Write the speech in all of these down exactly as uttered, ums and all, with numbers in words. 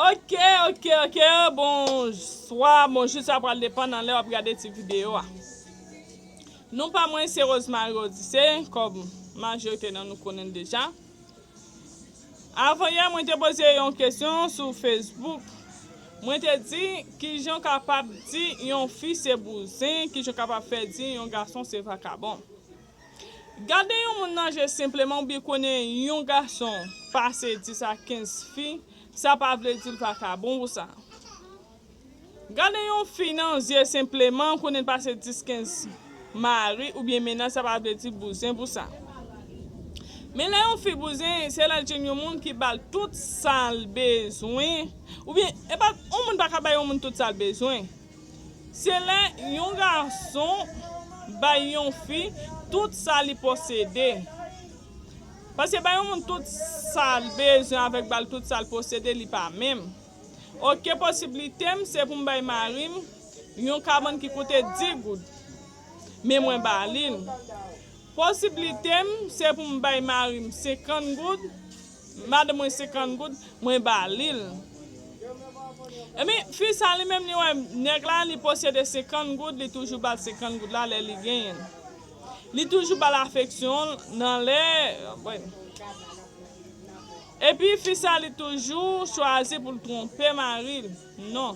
Ok, ok, ok. Bonswa, bonjou, sa pral depann nan lè w ap gade ti videyo a. Non pa mwen se Rosemary Odisse, kòm majorite nan nou konnen l deja. Avan yè, mwen te poze yon kesyon sou Facebook. Mwen te di, kijan w kapab di yon fi se bouzen, kijan w kapab fè di yon gason se vakabon. Gade yon moun nan je senpleman oubyen konnen yon gason pase dis a kenz fi, sa pa vle di l vakabon pou sa. Gade yon fi nan zye senpleman konnen l pase dis kenz mari oubyen mennaj, sa pa vle di l bouzen pou sa. Men lè yon fi bouzen, se lè l jwenn yon moun ki ba l tout sa l bezwen, oubyen, e pa, yon moun pa ka bay yon moun tout sa l bezwen. Se lè yon gason bay yon fi tout sa li posede. Paske bay yon moun tout sa l bezwen avèk ba l tout sa l posede, li pa menm. Ok, posiblite m se pou m bay mari m yon kabann ki koute dis goud, men mwen ba li l. Posiblite m se pou m bay mari m senkant goud, madanm mwen senkant goud, mwen ba li l. Ebyen, fi sa li menm li wè nèg la li posede senkant goud, li toujou ba l senkant goud la lè li genyen l. Li toujou ba l afeksyon l nan lè, bon. Epi fi sa li toujou chwazi pou l twonpe mari l. Non.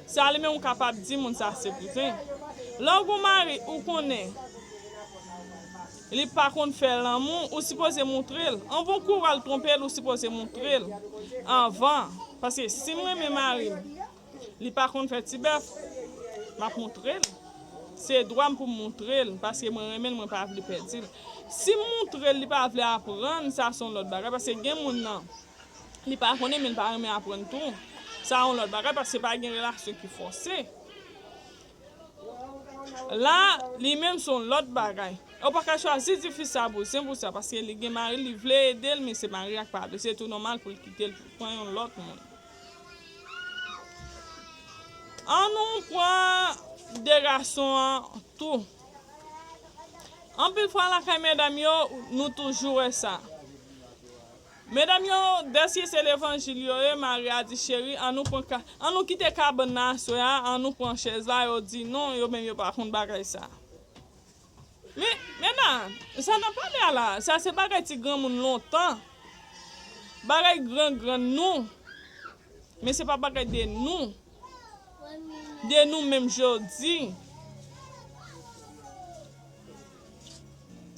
Sa li menm ou kapab di moun sa se bouzen. Lè w gon mari ou konnen li pa konn fè lanmou, ou sipoze montre l. Anvan w kouri al twonpe l, ou sipoze montre l anvan. Paske si m renmen mari m, li pa konn fè ti bèf, m ap montre l. Se dwa m pou m montre l, paske mwen renmen l, mwen pa vle pèdi l. Si m montre l, li pa vle aprann, sa se yon lòt bagay, paske gen moun nan, li pa konnen, men li pa renmen aprann tou. Sa yon lòt bagay, paske pa gen relasyon ki fòse. La, li menm se yon lòt bagay. Ou pa ka chwazi di fi sa bouzen pou sa, paske li gen mari, li vle ede l, men se mari a k pa vle. Se tou nòmal pou l kite l, pou l pran yon lòt moun. An nou pran de gason an tou. Anpil fwa lakay medam yo, nou toujou wè sa. Medam yo, dèske se levanjil yo ye, mari a di, cheri, an nou pran ka, an nou kite kabann nan aswè a, an nou pran chèz la, yo di non, yo menm yo pa konn bagay sa. Men, medam, sa n ap pale a la, sa se bagay ti granmoun lontan. Bagay gran grann nou. Men se pa bagay de nou. De nou menm jodi.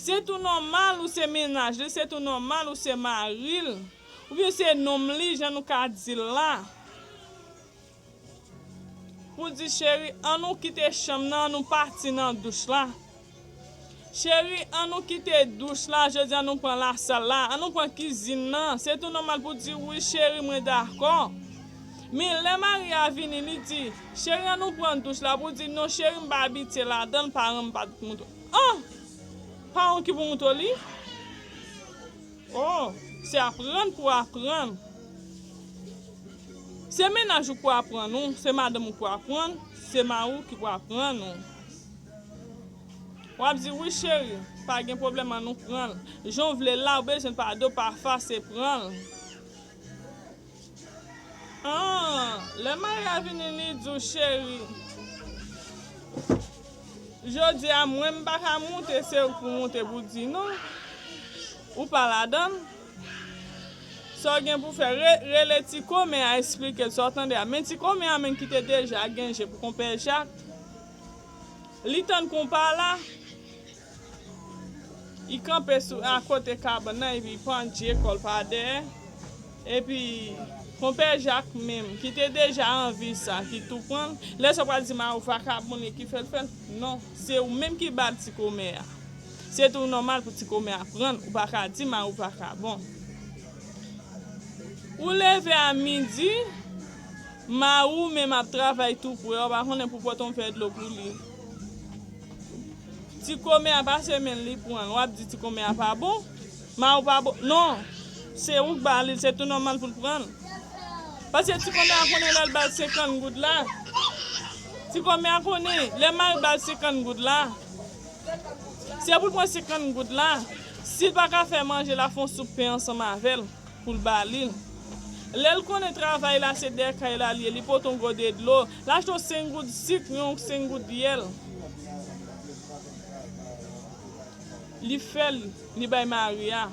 Se tou nòmal ou se mennaj li, se tou nòmal ou se mari l. Oubyen se nonm li, jan nou ka di l la. Pou di, cheri, an nou kite chanm nan, an nou pati nan douch la. Cheri, an nou kite douch la, jodi an nou pran lasal la, an nou pran kizin nan. Se tou nòmal pou di, wi, cheri, mwen dakò. Men lè mari a vini, li di, cheri, an nou pran douch la, pou di, non, cheri, m pa abitye ladan l, paran m pa t moutre. An! Paran w ki pou moutre w li? Oh, se aprann pou aprann. Se mennaj ou pou aprann ou, se madanm ou pou aprann, se mari w ki pou aprann ou. W ap di, wi cheri, pa gen pwoblèm, an nou pran l. Jan w vle l la, ou bezwen l pa de, pa fas, se pran l. Ah, lè mari a vini, li di w, cheri, jodi a mwen m pa ka moute, se ou k pou moute pou di non. Ou pa ladan l. Sa w gen pou fè, re, rele ti kòmè a, eksplike l sa w tande a. Men ti kòmè a menm ki te deja gen je pou konpè Jak. Li tann konpa la. Li kanpe sou, akote kabann nan, epi li pandye kò l pa dèyè. Epi, konpè Jak menm, ki te deja anvi sa, ki tou pran l, lè sa w pral di mari w vakabon, li ki fè l fè l. Non, se ou menm ki ba l ti kòmè a. Se tou nòmal pou ti kòmè a pran l, ou pa ka di mari w vakabon. Ou leve a midi, mari w menm ap travay tou pre a, ou pa konnen pou pote yon vè dlo pou li. Ti kòmè a pase men l, li pran l. W ap di ti kòmè a pa bon? Mari w pa bon? Non. Se ou k ba li l, se tou nòmal pou l pran l. Paske ti kòmè a konnen lè l ba l senkant goud la. Ti kòmè a konnen lè mari ba l senkant goud la. Se pou l pran senkant goud la. Si l pa ka fè manje, l ap fè yon soup pen ansanm avè l pou l ba li. Lè l konnen travay la se dèyè kay la l ye, li pote yon gode dlo, l achte yon senk goud sik, yon senk goud dyèl. Li fè l, li bay mari a.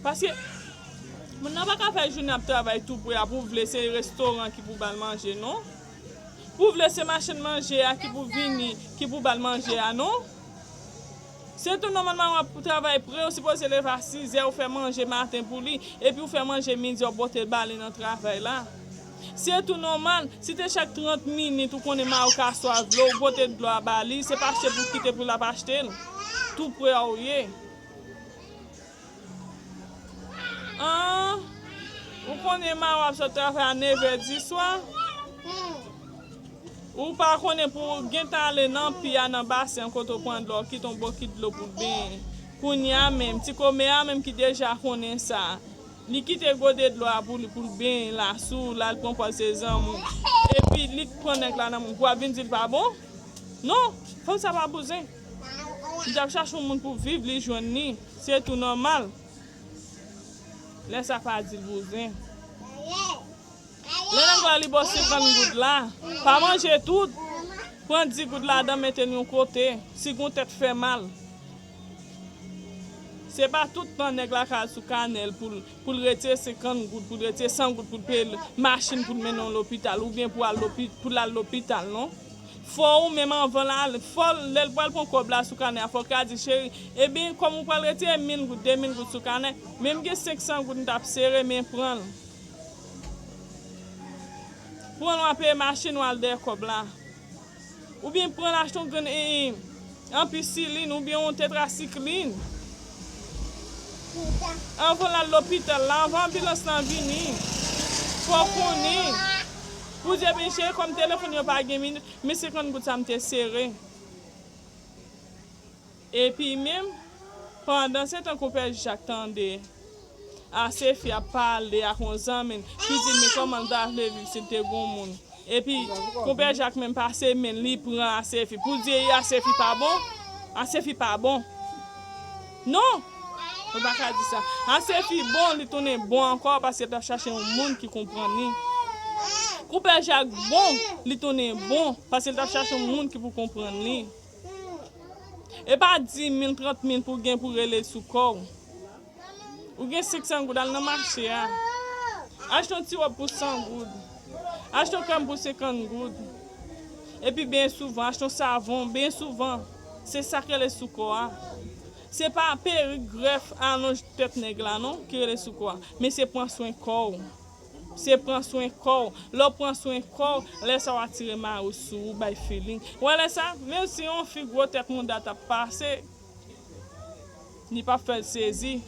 Paske moun nan pa ka fè jounen ap travay tou pre a pou w vle se restoran ki pou ba l manje, non. Pou w vle se machann manje a ki pou vini, ki pou ba l manje a, non. Se tou nòmal mari w ap travay pre, ou sipoze leve a sizè, ou fè manje maten pou li, epi ou fè manje midi, ou pote l ba li nan travay la. Se tou nòmal, si te chak trant minit ou konnen mari w ka swaf dlo, ou pote dlo a ba li, se pa achte pou kite pou l ap achte l. Tou pre a ou ye. An, ou konnen mari w ap sot travay a nevè diswa? Ou pa konnen pou w gentan ale nan pi a, nan basen an kote w pran dlo, w kite yon bokit dlo pou l benyen. Kounye a menm, ti kòmè a menm ki deja konnen sa, li kite gode dlo a pou li, pou l benyen la sou, l al pran pòz se zanmi w. Epi li pran nèg la nan men w, pou w ap vin di l pa bon? Non, fanm sa pa bouzen. Li t ap chache yon moun pou viv, li jwenn li. Se tou nòmal. Lè sa pa di l bouzen. Lè nèg la li ba w senkant goud la, pa manje tout. Pran dis goud ladan, mete l yon kote. Si gon tèt fè mal. Se pa tout tan nèg la ka al sou kanè l pou l, pou l retire senkant goud, pou l retire san goud, pou l peye l machin pou l mennen w lopital, oubyen pou al lopi-, pou l al lopital, non. Fò ou menm anvan l al, fò l, lè l pral pran kòb la sou kanè a, fò l ka di, cheri, ebyen, kòm ou pral retire mil goud, de mil goud sou kanè, men m gen senk san goud m t ap sere, men pran l. Pran l w a peye machin w al dèyè kòb la. Oubyen pran l achte yon grenn, e, e, anpisilin oubyen yon tetrasiklin. Anvan l al lopital la, anvan anbilans lan vini, fò w konnen. Pou di, ebyen, cheri, kòm telefòn yo pa gen minit, men senkant goud sa m te sere. Epi menm, pandan se tan konpè Jak tande Asefi ap pale ak yon zanmi l, ki di l men kòman l ta vle viv si l te gon moun. Epi, konpè Jak menm pase men l, li pran Asefi. Pou di Asefi pa bon, Asefi pa bon. Non! Ou pa ka di sa. Asefi bon, li tounen bon ankò paske l t ap chache yon moun ki konprann li. Konpè Jak bon, li tounen bon paske l t ap chache yon moun ki pou konprann li. E pa dis mil, trant mil pou w gen pou rele sou kò w. Ou gen senk san goud, al nan mache a. Achte yon ti wòb pou san goud. Achte yon krèm pou senkant goud. Epi byen souvan, achte yon savon byen souvan. Se sa k rele sou kò a. Se pa perik, grèf, alonj tèt nèg la non ki rele sou kò a. Men se pran swen kò w. Se pran swen kò w. Lè w pran swen kò w, lè sa w atire mari w sou ou, bay feeling. Ou wè lè sa, menm si yon fi gwo tèt mouda t ap pase, li p ap fè l sezi.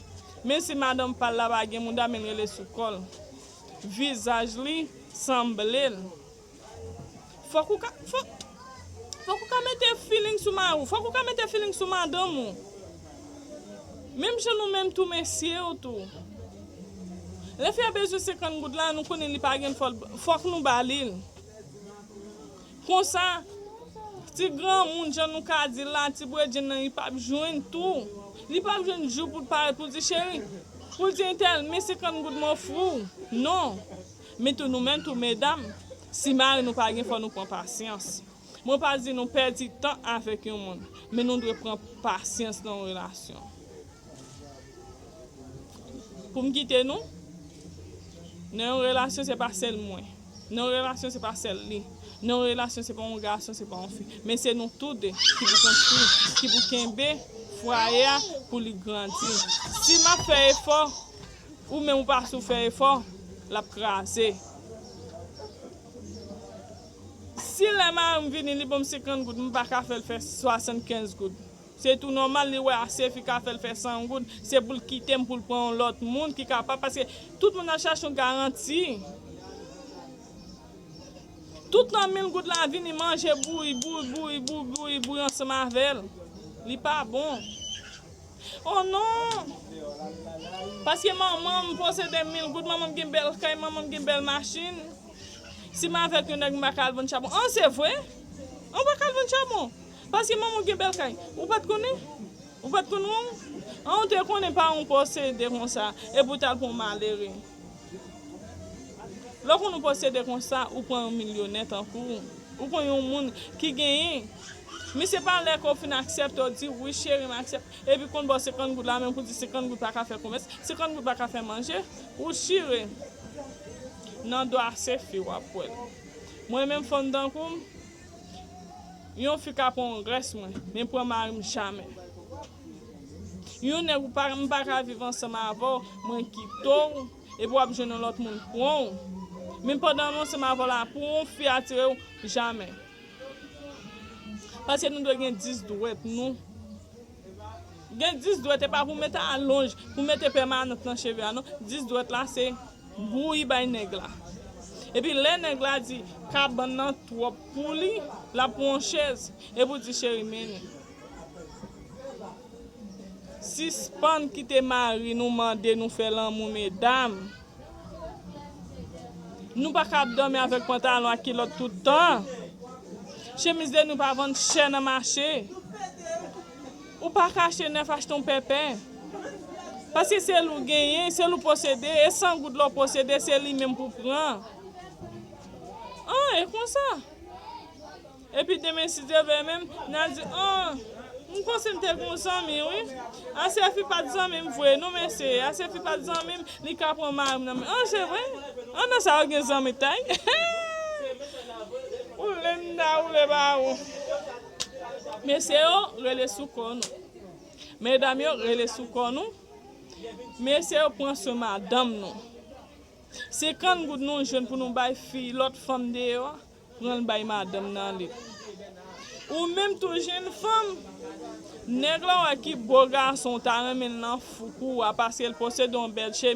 Menm si madanm pa l la pa gen mouda, men l rele sou kò l. Vizaj li sanble l. Fòk ou ka, fòk, fòk ou ka mete feeling sou mari w. Fòk ou ka mete feeling sou madanm ou. Menm jan nou menm tou mesye yo tou. Lè fi a bezwen senkant goud la, nou konnen li pa gen l, fò l, fòk nou ba li l. Konsa, ti granmoun, jan nou ka di l la, ti bredjenn nan, li p ap jwenn tou. Li p ap jwenn jou pou l parèt, pou l di, cheri, pou l di entèl, men senkant goud m ofri w. Non. Men tou nou menm tou medam, si mari nou pa gen, fò nou pran pasyans. Mwen pa di nou pèdi tan avèk yon moun, men nou dwe pran pasyans nan yon relasyon. Pou m kite nou, nan yon relasyon se pa sèl mwen. Nan yon relasyon se pa sèl li. Nan yon relasyon se pa yon gason, se pa yon fi. Men se nou tou de ki pou konstwi, ki pou kenbe fwaye a pou li grandi. Si m ap fè efò, ou menm ou pa sou fè efò, l ap kraze. Si lè mari m vini, li ban m senkant goud, m pa ka fè l fè swasannkenz goud. Se tou nòmal, li wè Asefi ka fè l fè san goud, se pou l kite m, pou l pran yon lòt moun ki kapab, paske tout moun ap chache yon garanti. Tout nan mil goud la vini manje bouyi, bouyi, bouyi, bouyi, bouyi, bouyi ansanm avè l. Li pa bon. Oh non! Paske manman m posede mil goud, manman m gen bèl kay, manman m gen bèl machin. Si m avèk yon nèg, m pa ka al vann chabon. An, se vre? An, w pa ka al vann chabon? Paske manman w gen bèl kay. Ou pa t konnen? Ou pa t konn wè w? An, ou te konnen pa yon posede konsa, epi w t al pran yon malere. Lè w konn yon posede konsa, ou pran yon milyonè tankou w. Ou pran yon moun ki genyen. Men se pa lè ke w fin aksepte, w di, "Wi, cheri, m aksepte." Epi konn ba w senkant goud la, men pou di senkant goud pa ka fè komès, senkant goud pa ka fè manje, ou chire. Nan dwa se fi w ap wè l. Mwen menm fanm tankou m, yon fi ka pran yon rès mwen, men pran mari m jamè. Yon nèg ou pa, m pa ka viv ansanm avè w, mwen kite w, epi w ap jwenn yon lòt moun pran w. Men pandan nou ansanm avè w la, pou yon fi atire w, jamè. Paske nou dwe gen dis dwèt nou. Gen dis dwèt, e pa pou mete alonj, pou mete pèmanant nan cheve a, non. Dis dwèt la, se bouyi bay nèg la. Epi lè nèg la di kabann nan twòp pou li, l ap pran yon chèz, epi w di, "Cheri, mennen." Sispann kite mari nou mande nou fè lanmou, medam. Nou pa ka ap dòmi avèk pantalon ak kilòt tout tan. Chemiz de nwi pa vann chè nan mache. Ou pa ka achte nèf, achte yon pèpè. Paske se li w genyen, se li w posede, e san goud la w posede, se li menm pou pran. An, e konsa. Epi demen, si Dye vle menm, n a di, "An, m panse m te gen yon zanmi, wi. Asefi pa t zanmi m vre, non, mesye. Asefi pa t zanmi m, li ka pran mari m nan men." An, se vre? An, nan sa yo gen zanmi tay. Ou le m ta woule ba ou. Mesye yo, rele sou kò nou. Medam yo, rele sou kò nou. Mesye yo, pran swen madanm nou. Senkant goud nou jwenn pou nou bay fi, lòt fanm deyò a, pran l bay madanm nan li. Ou menm tou jenn fanm, nèg la wè ki bo gason, ou ta renmen l nan fou kou a, paske l posede yon bèl chemiz.